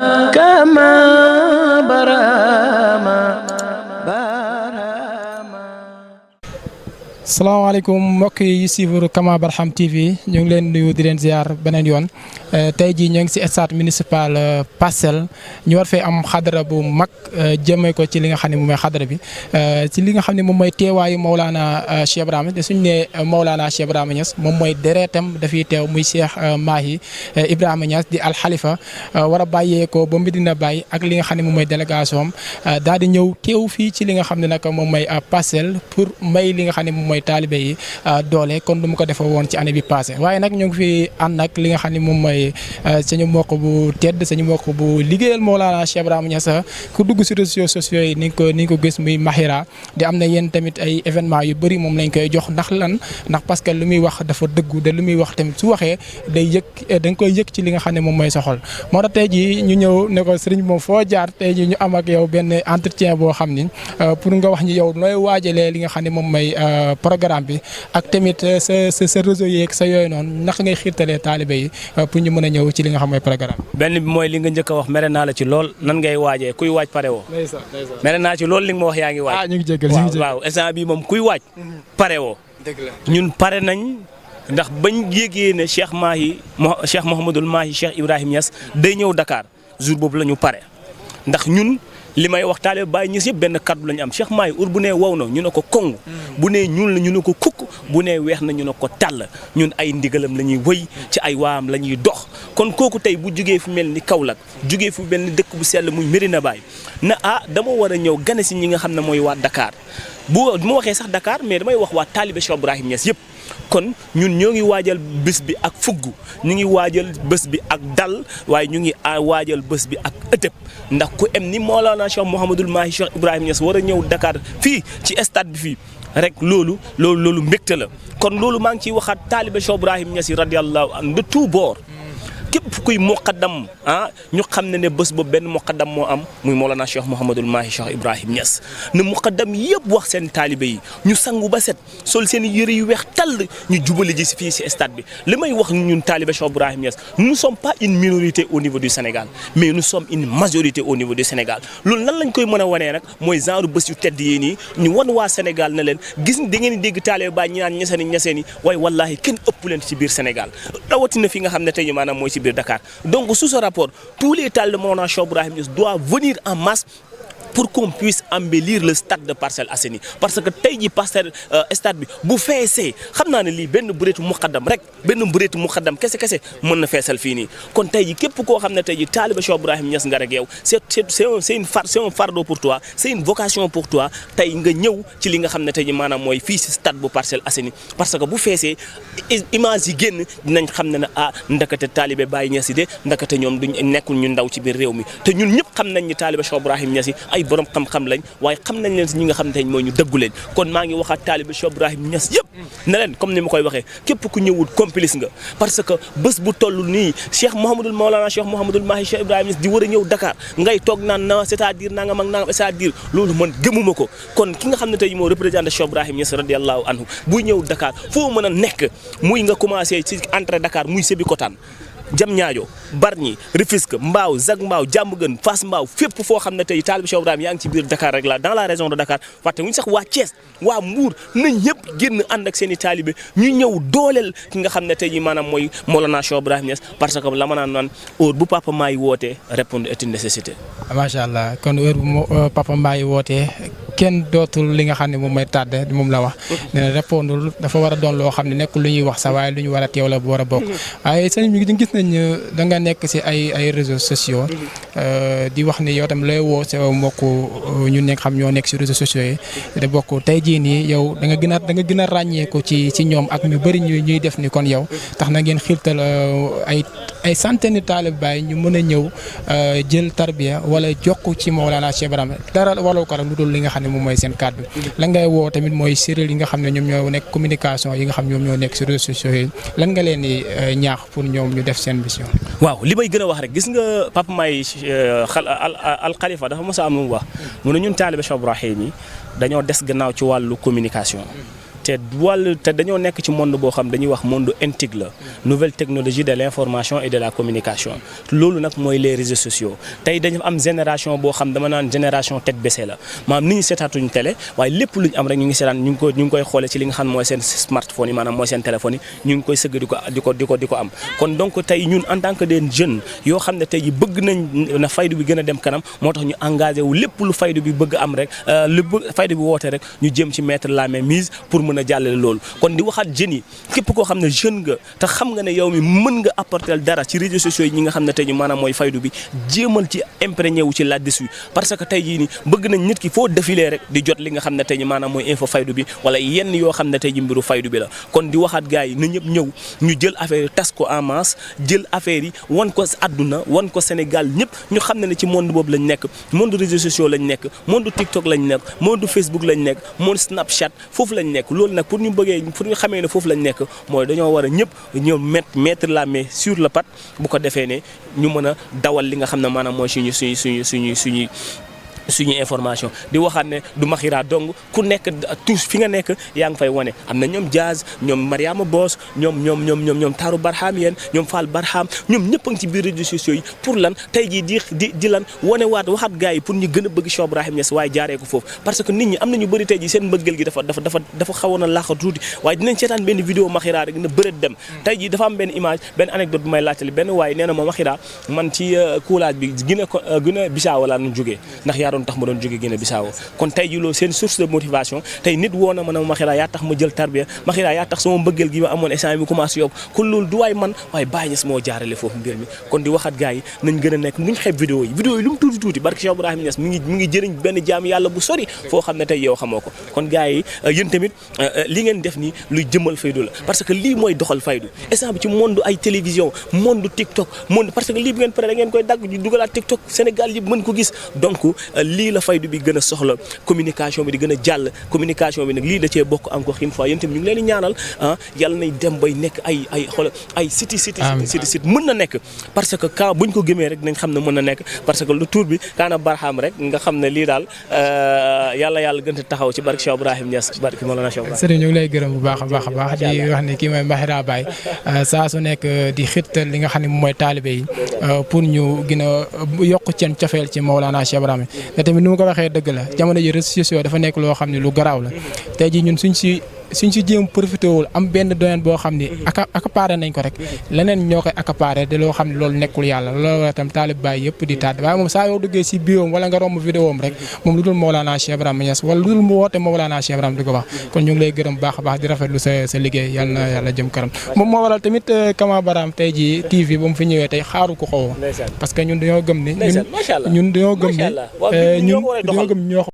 كما برama salaamaaleykum mbokk yi suivre Kama Barham TV ñu ngi leen nuyu di leen ziar beneen yoon tey jii ñoo ngi si stade municipal Parcelles ñu war fee am xadara bu mag jëmee ko ci li nga xam ne moom mooy xadara bi ci li nga xam ne moom mooy teewaayu Mawlana Cheikh Ibrahima te suñu nee Mawlana Cheikh Ibrahima Niass moom mooy deretam dafiy teew muy Cheikh Mahi Ibrahima Niass di al khalifa war a bàyyeekoo ba Medina Baye ak li nga xam ne moom mooy délégation am daal di ñëw teew fii ci li nga xam ne nag moom mooy Parcelles pour may li nga xam ne moom mooy taalibe yi doole kon du ma ko defee woon ci année bi passé waaye nag ñu ngi fi ànd ak li nga xam ne moom mooy suñu mbokk bu tedd suñu mbokk bu liggéeyal Mawlana Cheikh Ibrahima Niass ku dugg si réseaux sociaux yi ni nga ko gis muy Mahira di am na yéen tamit ay événement yu bëri moom lañ koy jox ndax lan ndax parce que lu muy wax dafa dëggu de lu muy wax tamit su waxee day yëg da nga koy yëg ci li nga xam ne moom mooy soxol moo tax tey jii ñu ñëw ne ko sëriñ moom foo jaar tey jii ñu am ak yow benn entretien boo xam ni pour nga wax ñu yow nooy waajalee li nga xam ne moom mooy programme bi ak tamit sa réseau yeeg sa yooyu noonu naka ngay xiirtalee taalibe yi pour ñu mën a ñëw ci li nga xam mooy programme benn bi mooy li nga njëkk a wax mere naa la ci lool nan ngay waajee kuy waaj pare woo mere naa ci lool li nga ma wax yaa ngi waaj ñu ngi jégal waaw instant bi moom kuy waaj pare woo ñun pare nañ ndax bañ yégee ne Cheikh Mouhamadoul Mahi Cheikh Ibrahima Niass day ñëw Dakar jour boobu la ñu pare ndax ñun li may wax taalibe Baye Niass yëpp benn kaddu la ñu am Cheikh Mahi bu nee wow na ñu ne ko kong bu nee ñuul na ñu ne ko kukk bu nee weex na ñu ne ko tàll ñun ay ndigalam la ñuy wëy ci ay waam la ñuy dox kon kooku tey bu jugee fu mel ni Kaolack jugee fu mel ni dëkk bu sell muy Medina Baye na dama war a ñëw gane si ñi nga xam ne mooy waa Dakar bu ma waxee sax Dakar mais damay wax waa taalibe Cheikh Ibrahima Niass yëpp kon ñun ñoo ngi waajal bés bi ak fugg ñu ngi waajal bés bi ak dal waaye ñu ngi waajal bés bi ak ëtëb ndax ku em ni Mawlana Cheikh Mouhamadoul Mahi Cheikh Ibrahima Niass war a ñëw Dakar fii ci stade bi fii rek loolu mbégte la kon loolu maa ngi ciy waxaat taalibe Cheikh Ibrahima Niass yi radiyallahu anhu de tout bord képp kuy muqaddam ñu xam ne bés boobu benn muqaddam moo am muy Mawlana Cheikh Mouhamadoul Mahi Cheikh Ibrahima Niass ne muqaddam yëpp wax seen taalibe yi ñu sangu ba set sol seen yëre yu weex tàll ñu jubali ji si fii si stade bi li may wax ñun taalibe Cheikh Ibrahima Niass nous ne sommes pas une minorité au niveau du Sénégal mais nous sommes une majorité au niveau du Sénégal loolu nan lañ koy mën a wanee nag mooy genre bés yu tedd yi nii ñu wan waa Sénégal na leen gis da ngeen di dégg taalibe Baye ñi naan ñaseen yi waaye wallaahi kenn ëpp leen ci biir Sénégal rawatina fi nga xam ne tey maanaam mooy ci biir Dakar donc sous ce rapport tous les talibés de Mawlana Cheikh Ibrahima Niass doivent venir en masse pour qu'on puisse embellir le stade de Parcelles Assainies parce que tey jii Parcelles stade bi bu feesee xam naa ne lii benn bëreetu muqaddam rek benn bëreetu muqaddam kese mën na feesal fii nii kon tey jii képp koo xam ne tey jii taaliba Cheikh Ibrahima Niass nga rek yow c'est un fardeau pour toi c'est une vocation pour toi tey nga ñëw ci li nga xam ne tey jii maanaam mooy fii si stade bu Parcelles Assainies parce que bu feesee image yi génn dinañ xam ne ndakate taalibe Baye Niass yi de ndakate ñoom duñ nekkul ñu ndaw ci biir réew mi te ñun ñëpp xam nañ ni taaliba Cheikh Ibrahima Niass yi ay borom xam-xam lañ waaye xam nañ leen si ñi nga xam ne tey mooy ñu dëggu leen kon maa ngi waxaat taalibe Cheikh Ibrahima Niass yëpp ne leen comme ni ma koy waxee képp ku ñëwul complice nga parce que bés bu toll nii Cheikh Mawlana Cheikh Mouhamadoul Mahi Cheikh Ibrahima Niass di war a ñëw Dakar ngay toog naan na c'est-à-dire nangam ak nangam c'est-à-dire loolu man gëmuma ko kon ki nga xam ne tey moo représenté Cheikh Ibrahima Niass radiyallahu anhu buy ñëw Dakar foo mën a nekk muy nga commencé ci entrée Dakar muy Sébikotane Diamniadio Bargny Rufisque Mbao Zac Mbao Diamaguène Fass Mbao fépp foo xam ne tey taalibe Cheikh Ibrahima yaa ngi ci biir Dakar rek la dans la région de Dakar fàtte wuñu sax waa Thiès waa Mbour na ñëpp génn ànd ak seen i taalibe ñu ñëw dooleel ki nga xam ne tey jii maanaam mooy Mawlana Cheikh Ibrahima Niass parce que la ma naan heure bu Papa Mahi wootee répondre est une nécessité. macha allah kon heure bu Papa Mahi wootee kenn dootul li nga xam ne moom mooy tardé moom la wax nee na répondre dafa war a doon loo xam ne nekkul lu ñuy wax sax waaye lu ñu war a teew la bu war a bokk waaye sëñ bi gis nañ da nga nekk si ay réseaux sociaux di wax ni yow tam looy woo sa mbokk ñu nekk xam ñoo nekk si réseaux sociaux yi da bokk tey jii nii yow da nga gën a ràññee ko ci ñoom ak ñu bëri ñuy def ni kon yow tax na ngeen xiirtal ay centaine de taalibe Baye ñu mën a ñëw jël tarbiya wala jokk ci Mawlana Cheikh Ibrahima dara wala ko rek lu dul li nga xam ne moom mooy seen kàddu lan ngay woo tamit mooy séréel yi nga xam ne ñoom ñoo nekk communication yi nga xam ñoom ñoo nekk si réseaux sociaux yi lan nga leen di ñaax pour ñoom ñu def seen mission. waaw li may gën a wax rek gis nga Papa Mahi al khalifa dafa mos a am lu mu wax mu ne ñun taalibe Cheikh Ibrahima yi dañoo des gannaaw ci wàllu communication te dañoo nekk ci monde boo xam dañuy wax monde intique la nouvelle technologie de l'information et de la communication loolu nag mooy les réseaux sociaux tey dañu am génération boo xam dama naan génération tête baissée la maanaam nit ñi seetaatuñu télé waaye lépp lu ñu am rek ñu ngi seetaan ñu ngi koy xoole ci li nga xam mooy seen smartphone yi maanaam mooy seen téléphone yi ñu ngi koy sëgg di ko am kon donc tey ñun en tant que des jeunes yoo xam ne tey ji bëgg nañ na faydu bi gën a dem kanam moo tax ñu engagé wu lépp lu faydu bi bëgg am rek faydu bi woote rek ñu jëm ci mettre la main mise pour mën a jàllale loolu kon di waxaat jeunes yi képp koo xam ne jeune nga te xam nga ne yow mi mën nga apporter dara ci réseaux sociaux yi ñi nga xam ne tey ji maanaam mooy faydu bi jéemal ci imprégné wu ci là-dessus parce que tey jii ni bëgg nañ nit ki foo défilé rek di jot li nga xam ne tey ji maanaam mooy info faydu bi wala yenn yoo xam ne tey ji mbiru faydu bi la kon di waxaat gars yi na ñëpp ñëw ñu jël affaire yi tas ko en masse jël affaire yi wan ko àdduna wan ko Sénégal ñëpp ñu xam ne ci monde boobu lañ nekk monde réseaux sociaux lañ nekk monde TikTok lañ nekk monde Facebook lañ nekk monde Snapchat foofu lañ nekk loolu nag pour ñu xamee ne foofu lañ nekk mooy dañoo war a ñëpp ñëw mettre la main sur le pat bu ko defee ne ñu mën a dawal li nga xam ne maanaam mooy suñu information di waxaat ne du Makhira dong ku nekk tous fi nga nekk yaa ngi fay wane am na ñoom Jazz ñoom Mariama Boss ñoom Taaru Barham yéen ñoom Fall Barham ñoom ñëpp a ngi ci biir réseaux sociaux yi pour lan tey jii di lan wane waxaat gars yi pour ñu gën a bëgg Cheikh Ibrahima Niass waaye jaaree ko foofu parce que nit ñi am na ñu bëri tey jii seen mbëggeel gi dafa xawoon a laaxa tuuti waaye dinañ seetaan benn vidéo Makhira rek na bëreet dem tey jii dafa am benn image benn anecdote bu may laajtali benn waaye nee na ma Makhira man ci coulage bi Guinée Bissau laa nu jógee ndax tax ma doon jóge Guinée Bissau kon tey ji loolu seen source de motivation tey nit woo na ma ne Makhira yaa tax ma jël tarbiya Makhira yaa tax sama mbëggeel gi ma amoon instant bi commencé yokk kon loolu du waay man waaye Baye Niass moo jaarale foofu mbir mi kon di waxat gars yi nañ gën a nekk nuñ xeeb vidéo yi lu mu tuuti barke Cheikh Ibrahima Niass mi ngi jëriñ benn jaam yàlla bu sori foo xam ne tey yow xamoo ko kon gars yi yéen tamit li ngeen def nii luy jëmal faydu la parce que lii mooy doxal faydu instant bi ci monde ay télévision monde TikTok monde parce que lii bu ngeen pare da ngeen koy dagg ñu dugalaat TikTok Sénégal yëpp mën ko gis donc lii la faydu bi gën a soxla communication bi di gën a jàll communication bi nag lii da cee bokk encore une fois yéen tamit ñu ngi leen di ñaanal yàlla nay dem bay nekk ay site mën na nekk parce que quand buñ ko gëmee rek nañ xam ne mën na nekk parce que lu tour bi kaana barham rek nga xam ne lii daal yàlla gën a taxaw ci barke Cheikh Ibrahima Niass barke Mawlana Cheikh Ibrahima. Sëriñ ñu ngi lay gërëm bu baax a baax di wax ne kii mooy Makhira Baye saa su nekk di xittal li nga xam ne moom mooy taalibe yi pour ñu gën a yokk seen cofeel ci Mawlana Cheikh Ibrahima te tamit ni mu ko waxee dëgg la jamono ji réseaux sociaux dafa nekk loo xam ne lu garaaw la tey ji ñun suñ si jéem profité wul am benn domaine boo xam ni accaparé nañ ko rek leneen ñoo koy accaparé de loo xam ne loolu nekkul yàlla loolu itam taalib Baye yëpp di taat waaye moom saa yoo duggee si biom wala nga romb vidéo am rek moom lu dul Mawlana Cheikh Ibrahima Niass wala lu dul mu woote Mawlana Cheikh Ibrahima di ko wax kon ñu ngi lay gërëm baax a baax di rafetlu sa liggéey yal na yàlla jëm kanam moom moo waral tamit Kama Baram tey ji TV ba mu fi ñëwee tey xaaru ko xaw parce que ñun dañoo gëm ni ñun dañoo gëm ni ñoo